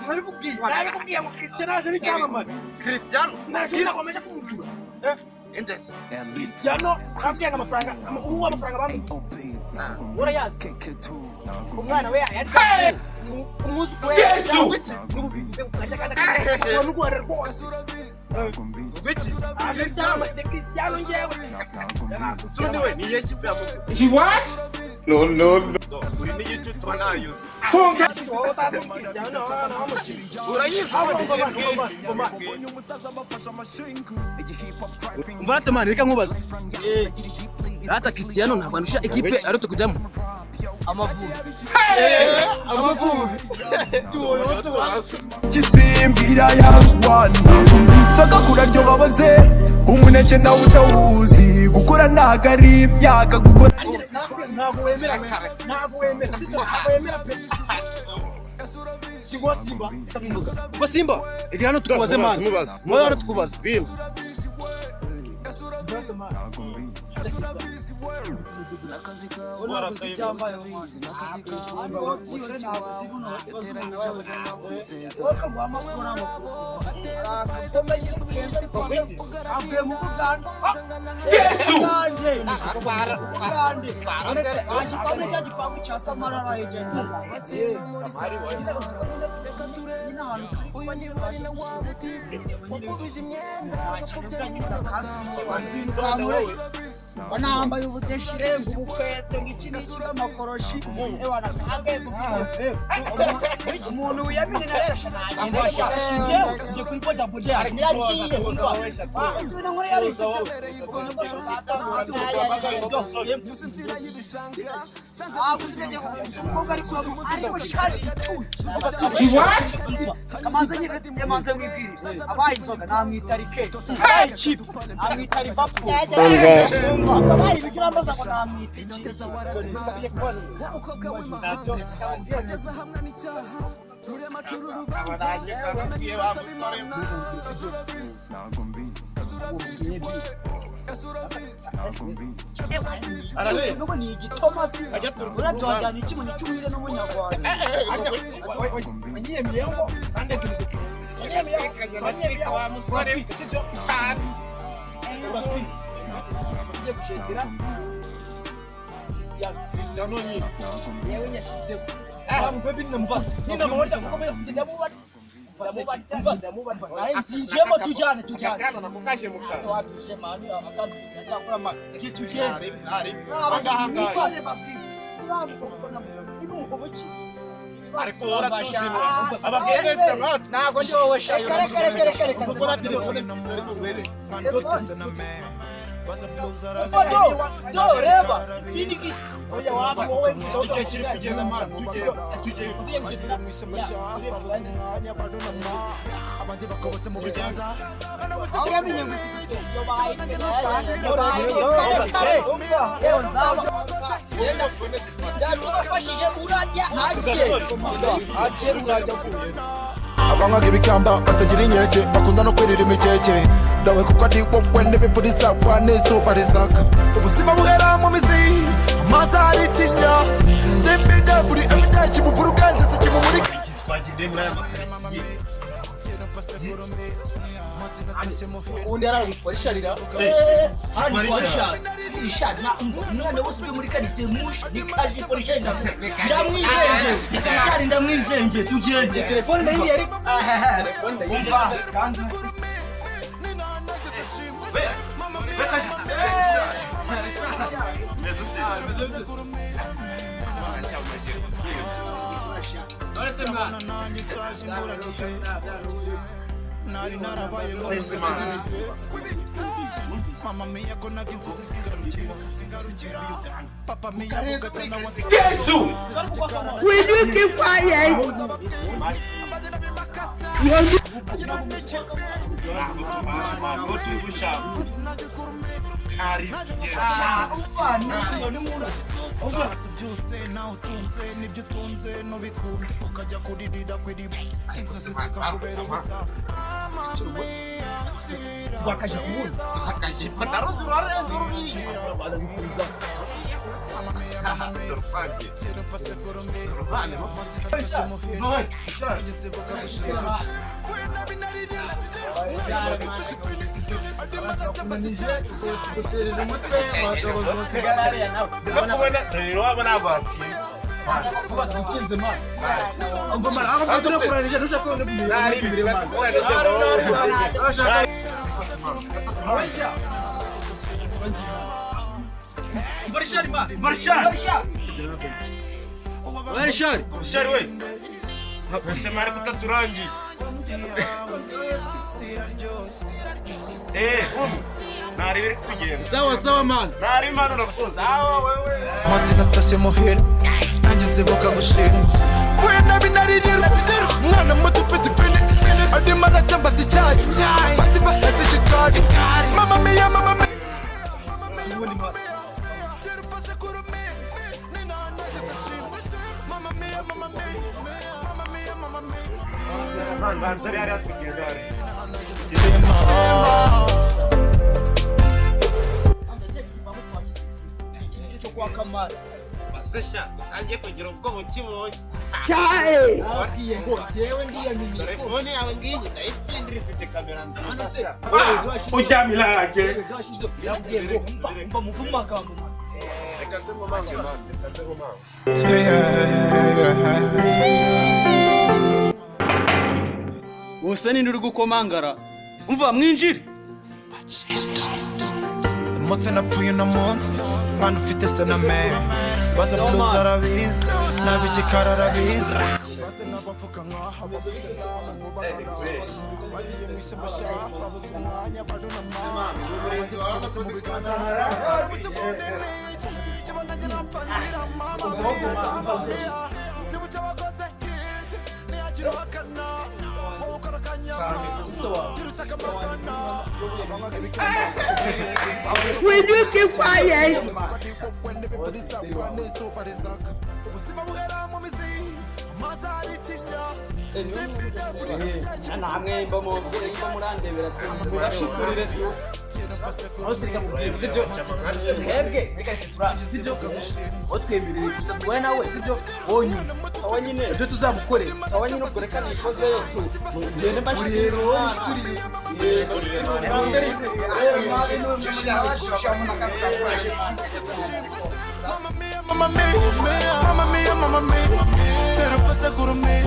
Sinabikubwiye, nabikubwiye ngo Cristiano aje n'icyamamare. Cristiano. Ntacyo nakomeje kumubwira. Indesi. Cristiano arambwiye ngo amafaranga, ubu amafaranga bamubwiye urayazi, umwana we yayarya, umwuzukuru we. Yesu! N'u Rwanda rwose aje icyamamare Cristiano ngewe. Sundi we, ni iyihe kipe yamuguze? She what? No, no, no. Uri n'igice tuba nayuze. Funga. Wowe utazi Cristiano nawe mukinnyi. Urayizi. Ngoma, ngoma, ngoma. Umva rata man, reka nkubaze. Rata Cristiano ntabwo andusha ikipe aretse kujyamo. Amavubi. Amavubi. Tuwoyo tuwazi. Kisimbira yarwanye sogokuru aryoha, umuneke nawe utawuzi gukora ntago ari imyaka gukora. Ntabwo wemera, ntabwo wemera, ntabwo wemera pe. Singo Simba. Ngo Simba, igira hano tukubaze man. Mubaze. Mubaze hano tukubaze. Bimba. Avuye mu Buganda. Yesu! Bugande. Aje cya gipangu cya Samara arayigenda. Wanambaye ubudeshire ngo ubukweto ngo iki n'iki n'amakoroshi, ewana kangahe dufite umuntu wiyamini na rero nagenda njyewe ngiye kuri boda boda yanjye yagiye umva ese na nkore yari ifite. Umukobwa ariko shari. She what? Kamanze nyine yamanze mwibwire abaye inzoga namwita rike, abaye ikipe namwita Liverpool, abaye ibiryo urambaza ngo namwita iki? Abaraje wa musore. Arabe. Nubu ni igitomati. Ajya turutse. Uraduhajyana iki mu cy'umuhire n'umunyarwanda? Wa musore cyane. Cristiano nyine. Nzinjiyemo tujyane, tujyane. Akana nako kaje mu kazi. Watuje mani akandi tucyakora mani tugende. Ari ari. Angaha ngaha. Ariko uratuzima. Abageze nkatwe. Ntabwo ndi wowe shayo. Reka, reka, reka, reka. Kuko na telefone mfite ariko ngwere. Do do reba Phoenix oya waba wowe. Igihe kiri kugenda man, tugiye tugiye. Aho yamenye ngo yewe nzaba ndabafashije urarya agiye agiye urarya. Abanywaga ibikamba batagira inkeke bakunda no kwirira imikeke dawe kuko ari wowe n'ibipuriza kwa n'izuba rizaka ubuzima buhera mu mizi amazi ari ikinya ndembida buri everyday kimuvura ubwenge ndetse kimumurika. Twagendeye muri aya makaritsiye. Ubundi yararutwara isharira. Hano kwa Ishari, Ishari na umwana wose uri muri karitsiye mushi ni kaje kwa Ishari, ndamwizenge Ishari, ndamwizenge tugende. Telefone ndayiriye ariko. Umva kandi. Meze ute? None se mwana. Nari narabaye mama mia ko naga inzozi zingarukira zingarukira papa mia bugacana. Yesu! Will you keep quiet? Ntabwo tubuze man, ngo tubusha. Ari tugenda. Ubyutse nawe utunze n'ibyo utunze n'ubikunda ukajya kuririra kw'iriba inzozi zikakubera ubusa. Wakaje kubuza. Akajipo ndaruzi warenze ururiya. Sawa sawa man. Amazina atashye muhira nanjye nzibuka gushima wenda binarira umwana muto ufite ipine arimo aracyambasa icyayi bati baheze igikari mama mia mama mia Utangiye kugira ubwoba ukibonye. Chai! Telefone yawe ngiyi ndayitsindira ifite kamera nziza. Ujamilage. Reka nze nkomange mama, reka nze nkomange. Wose ninde uri gukomangara? Umva mwinjire. Umunsi napfuye uno munsi mwana ufite se na mère baza blues arabizi n'ab'igikara arabizi baze nk'abavuga nkaha bavuze nabi mwubahana bagiye mu ishyamba sha babuze umwanya barunama bagipfutse mu biganza babuze mu ndimi kibonanye napangira mama mama niba icyo wakoze hiti ntiyagira uhakana wowe ukora akanyama gira ushaka amagana abanywaga ibikamba Will you keep quiet? Ubuzima buhera mu mizi amazi aritinya Namwe mba murandebera murashiturire tu. Sibyo? Mwebwe reka turaje sibyo? Otwemereye gusa wowe nawe sibyo? Wonyine. Sawa nyine ibyo tuzamukorera. Sawa nyine ubwo reka nikozeyo tu. Ngende mbashikire wowe mushikirire. Mama mia, mama mia, mama mia, zero pasa kurumi.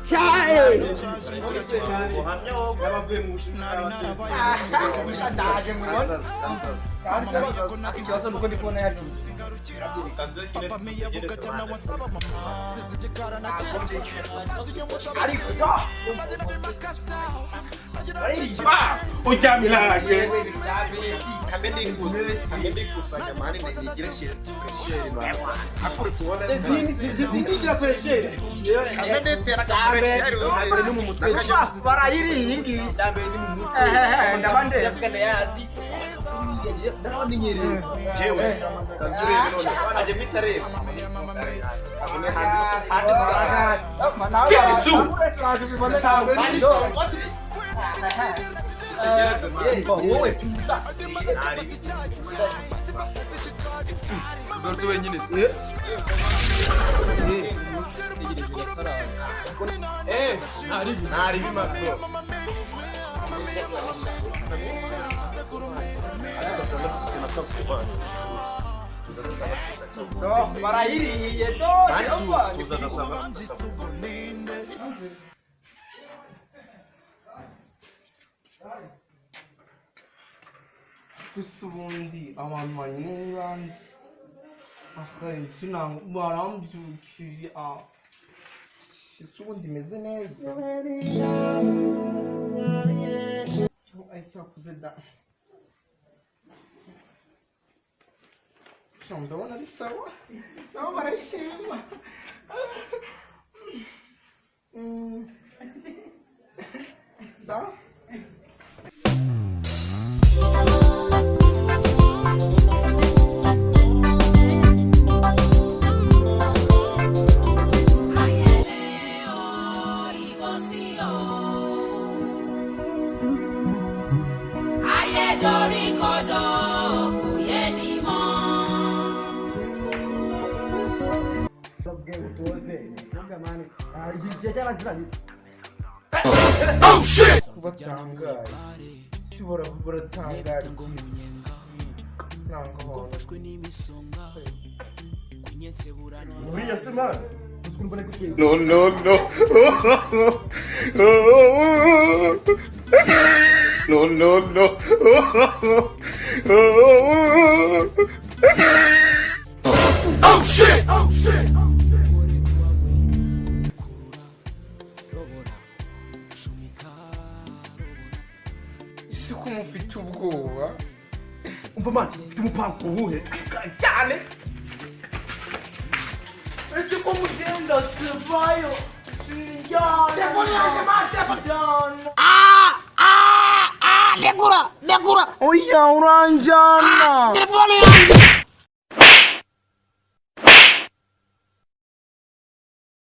Chai! Ujamilage. Barayiri iyi ngiyi. Ndabandeba. Jesu! Wowe tuza. Ugarutse wenyine se. Barayiriye do. Gusa ubundi abantu banyine ni bande akarenze ntabwo barambyukije ese ubundi meze neza ay cyakoze da Sha, ndabona ari sawa nabo barashima. Sawa. Ayé dorí kodò kò yé Kubatangaye si baratangara nanga abantu. Uriya se mani. No, no, no. No, no, no. Ese ko mufite ubwoba? Umva mani, mfite umupango uwuhe cyane. Ese ko mugenda sevayo sinjyana. Telefone yanjye mani, telefone. Njyana. Ndegura, ndegura. Oya, uranjyana. Telefone yanjye.